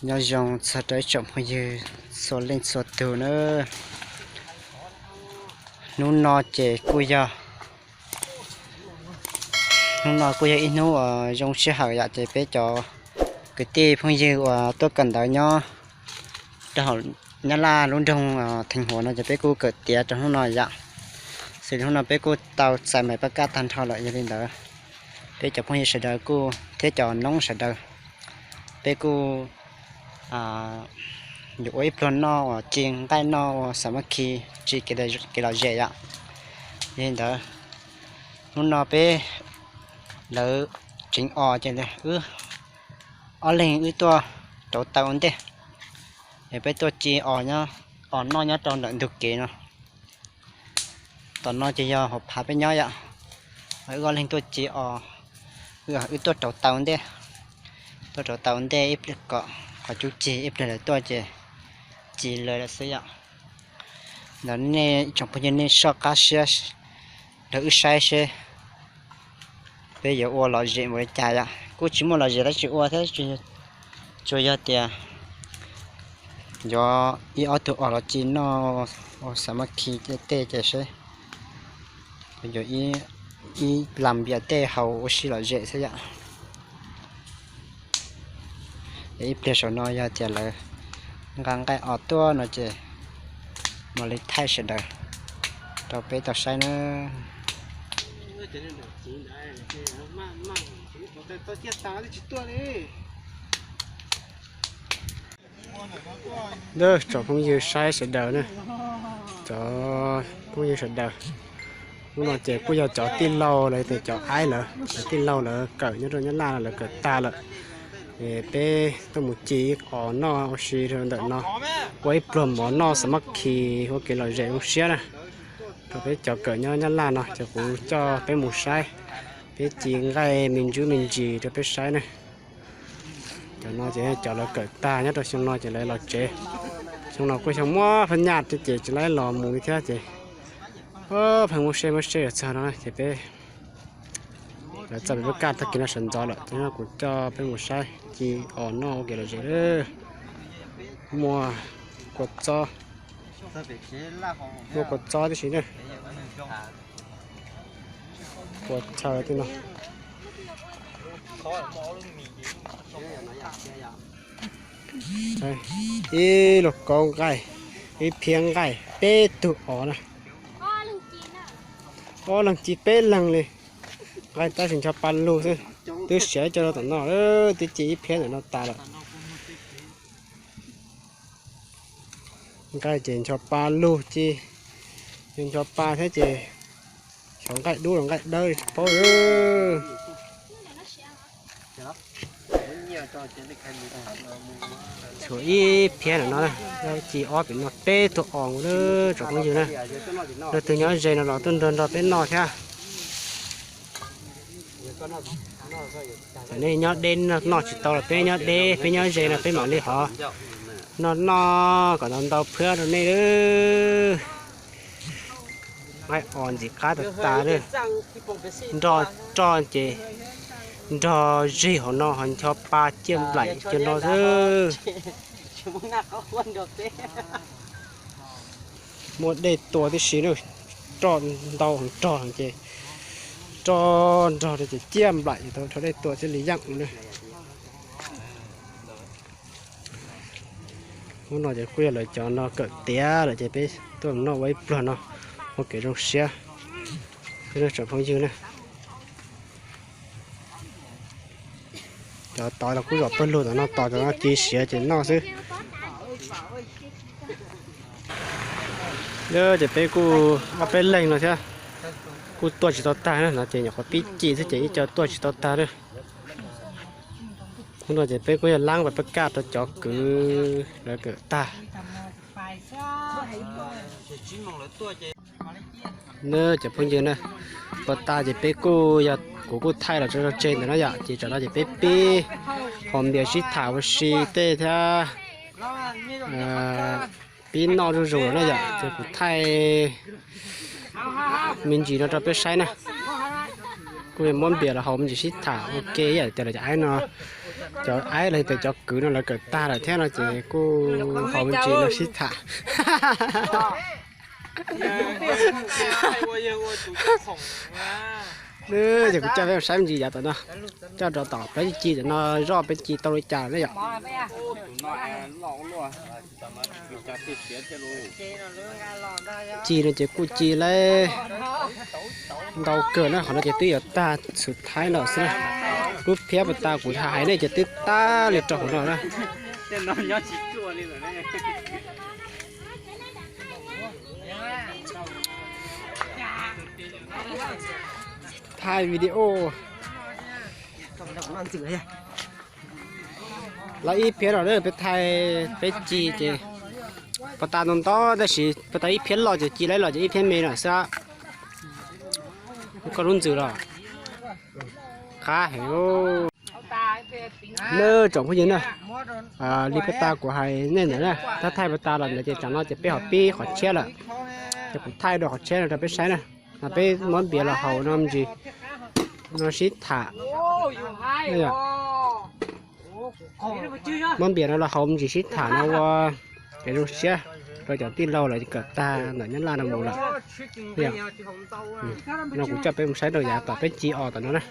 Nyob zoo txog rau ib tsoom phooj ywg txhua leej txhua tus na. Hnub no ces kuj yog, hnub no kuj yog ib hnub uas zoo sij hawm yom, ces peb cov kwv tij phooj ywg uas tuaj kawm ntawv nyob rau hauv Nyab Laj lub nroog Theej Huav no ces peb kuj kawm tiav rau hnub no yom. Xws li hnub no peb kuj tau txais mais pab kaj tag nrho lawm, yog li ntawd peb cov phooj ywg sawv daws kuj thiab cov noob sawv daws, peb kuj yuav ua ib pluag noj uas ci nqaij noj ua xav mab khi, ci kev lom zem yom. Yog li ntawd hnub no peb, lawv tseev os ces wb ob leeg wb tuaj rauv taws ua ntej, es peb tuaj ci os noj nyob rau ntawm ntug kev no. Tom no ces yog hauv phav peb nyob yom. Wb ob leeg tuaj ci os, wb tuaj rauv taws ua ntej, tuaj rauv taws ua ntej ib pliag kom qhov cub cig ib pliag lawv tuaj ces ci lawv lawm xwb yom. Ntawd nej tsoom phooj ywg nej soj qab siab rau wb saib seb peb yuav ua lom zem npaum li cas yom. Kuj tsis muaj lom zem dab tsi ua thiab, tsuas yog tias yuav ib ob tug os los ci noj ua xav mab khi tej ces seb yuav ib lam npias tej haus ua si lom zem xwb yom. Ib pliag saum no yog tias lawv nqa nqaij os tuaj no ces mam li thaij sawv daws rau peb tau saib na. Tsoom phooj ywg saib sawv daws na, cov phooj ywg sawv daws, hnub no ces kuj yog cov tij laug los yog tias cov aib lawv, cov tij laug lawv kawm nyob rau Nyab Laj no lawv kawm tag lawm, es peb tuaj mus ci os noj ua si rau ntawm no, ua ib pluag mov noj xav mab khi ua kev lom zem zoo siab na. Rau peb cov kawm nyob Nyab Laj no ces kuv coj peb mus saib, peb ci nqaij me ntsuab me ntsis rau peb saib na. Cov no ces cov lawv kawm tag nyob rau xyoo no ces lawv los tsev. Xyoo no kuj xyoo muab phab nyaj thiab ces tsis laib los mus li thiab ces pheej muab seb muab seb yuav txog no ces peb, lawv txawj peb kaj tag kis no sawv ntxov lawm ces no kuv coj peb mus saib ci os noj ua kev lom zem. Muaj kua txob, muaj kua txob tib si na. Kua chaw tej no. Ib lub kaub nqaij, ib phiab nqaij, peb tug os na. Ob leeg ci peb leeg li. Nqaij tab sis ncho pa lug xwb. Twb siav ib co rau tom no, twb ci ib phiab ntawm no tas lawm. Nqaij ces ncho pa lug ci, ncho pa thiab ces xyov nqaij dub los nqaij dawb tsis paub. Tshuav ib phiab ntawm no, ci ob pem no peb tug os na, tsoom phooj ywg na. Leej twg nyob ze no los tuaj nrog nrog peb noj thiab. Cov nej nyob deb noj tsis tau los peb nyob deb peb nyob ze no peb mam li hov noj noj kom ntau ntau phab rau nej. Nqaij os ntxim qab tas tas li. Nrog roj ces nrog zig hauv no ho ncho pa ciaj nplaim kiag no xwb. Muaj dej tua tib si na, roj ntau heev rog ces roj nrog rau ces ciaj nplaim ces tau rho dej tua thiaj li yeej na. Hnub no ces kuj yog lawv cov no kawm tiav lawm ces peb tuaj noj ua ib pluag no ua kev zoo siab. Peb tsoom phooj ywg na, cov tod los kuj zom pawg lug tom no tos cov no ci siav ces noj xwb. Ces peb kuj ob peb leeg no thiab, kuj tuaj tsis tau tag na, no ces nyuam qhuav pib ci xwb ces ib co tuaj tsis tau tag na. Hnub no ces peb kuj yog laab pas pab kaj rau cov kwv lawv kawm tag. Cov phooj ywg na, ua tas ces peb kuj yog, kuv kuj thaij los rau tseg ntawm no yom, ces tsam no ces peb pib haus npias sib tham ua si tej thiab pib noj zuj zus lawm na yom, ces kuv thaij me ntsis no rau peb saib na. Kuj muab npias los haus me ntsis sib tham ua ke ib yam tias lawv cov aib no Cov aib los tias cov kwv no lawv kawm tag lawm thiab no ces kuj haus me ntsis no sib tham. Ces kuv coj peb saib me ntsis yav tom no, coj rau tom peb ci tom no, zoj peb ci tau li cas ne yom. Ci no ces kuj ci lawm ntau kawg na, qhov no ces twb yuav tag xwm thaib no xwb na. Lub phiab pas tas kuv hais nej ces twb tag li rau hauv no na. Thaij video. Lawv ib phiab los peb thaij peb ci ces pas tas ntau ntau tab sis pas tas ib phiab loj ces ci lawm los ces ib phiab me no xwb. Koj lub ntxwm los qab heev. Nawb tsoom phooj ywg na, li pas tas kuv hais nej ntawd na, thaij thaij pas tas los ntawd ces tsam no ces peb ho pib qhov tshiab lawm. Ces kuv thaij dua qhov tshiab no rau peb saib na. Mas peb muab npias los haus no me ntsis, no sib tham. Muab npias no los haus me ntsis sib tham no ua kev zoo siab rau cov tij laug lawv kawm tag ntawm Nyab Laj no mus lawm. No kuv coj peb mus saib rau yav tom peb ci os tom no na.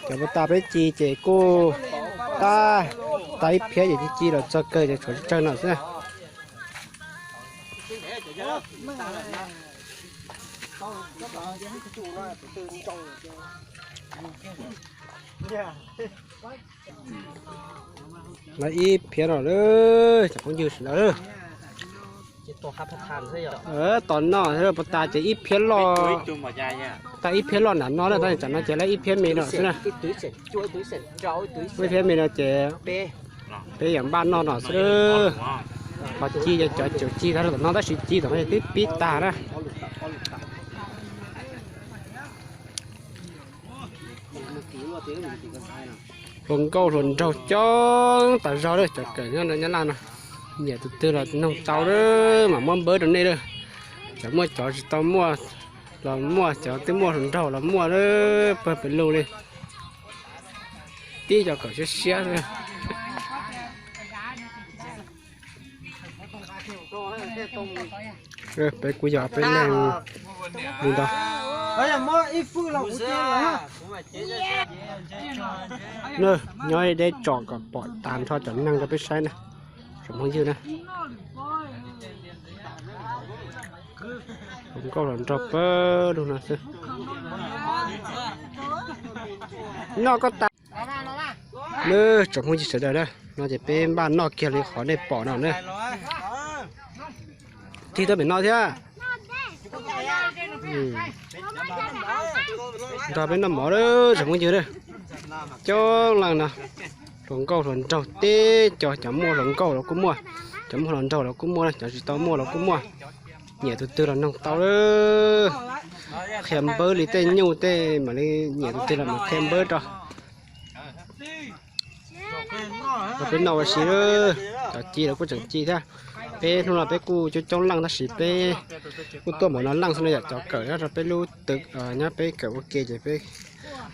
Cov pas tas peb ci ces kuj tab, tas ib phiab ces ci ci los txog kawg ces tshuav tsawg no xwb. Lawv ib phiab no lawm cov phooj ywg sawv daws. Tom no pas tas ces ib phiab loj, tas ib phiab loj nram no na, tab sis tsam no ces lawv ib phiab me no xwb na. Ib phiab me no ces peb yuav npaj noj no xwb. Qhov ci ces cov tseem ci tag tom no tab sis ci tom no twb pib tag na. Hluas nkauj hluas nraug coob tas zog lawm, cov kawm nyob Nyab Laj no. Nyiam tus twg los noog tau lawm mam muab npawb rau nej lawm. Cov muaj cov tsis tau muaj los muaj, cov twb muaj hluas nraug los muaj lawm, pawg pes lug li. Tib cov kawm siab siab. Peb kuj yog peb leeg li ntawd. Nyob deb tsom kom pom tas nrho cov neeg rau peb saib na, tsoom phooj ywg na. Hluas nkauj hluas nraug pawg lug no xwb. Noj koj tas. Nawb tsoom phooj ywg sawv daws na, no ces peb npaj noj kiag li qhov nej pom no na. Tig tuaj pem no thiab. Nrog peb noj mov lawm tsoom phooj ywg na. Coob leej no, hluas nkauj hluas nraug teb cov, cov muaj hluas nkauj los kuj muaj, cov muaj hluas nraug los kuj muaj, cov tsis tau muaj los kuj muaj. Nyiam tus twg los noog tau lawm. Qhia npawb li tej nyuj tej mam li, nyiam tus twg los mam qhia npawb rau. Peb noj ua si, cov ci los kuj tseem ci thiab. Peb hnub no peb kuj coob coob leej tab sis peb kuj tuaj npaum no leej xwb no yom, cov kawm nyob rau peb lub twg nyob peb kawm ua ke ces peb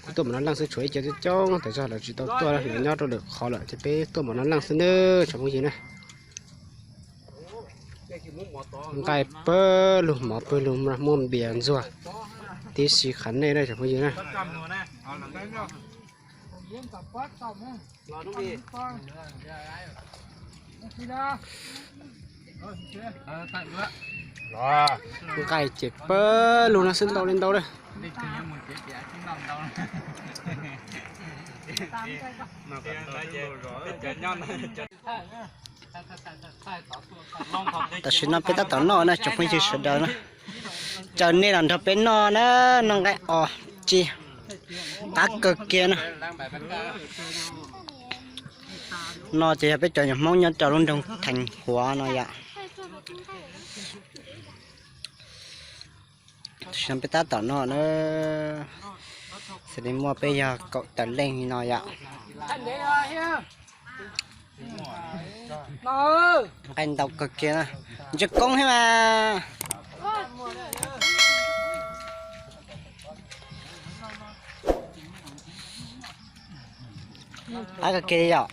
kuj tuaj npaum no leej xwb, tshuav ib co coob coob tas zog lawv tsis tau tuaj, lawv nyob rau lwm qhov lawm ces peb tuaj npaum no leej xwb nawb tsoom phooj ywg na. Nqaij pawg lug mov pawg lug, muaj npias ntxuag tib si qhav nej na tsoom phooj ywg na. Nqaij ces pawg lug no xwb ntau li ntau lawm. Tam sim no peb tab tom noj na tsoom phooj ywg sawv daws na. Caw nej los nrog peb noj na, noj nqaij os ci qab kawg kiag na. No ces yog peb cov nyuam Hmoob nyob rau lub nroog Theej Huav no yom. Tam sim no peb tab tom noj na, xws li muaj peb yog kaum tawm leej li no yom. Nqaij ntau kawg kiag na, ntsia koob thiab mas. Qab kawg kiag li yom.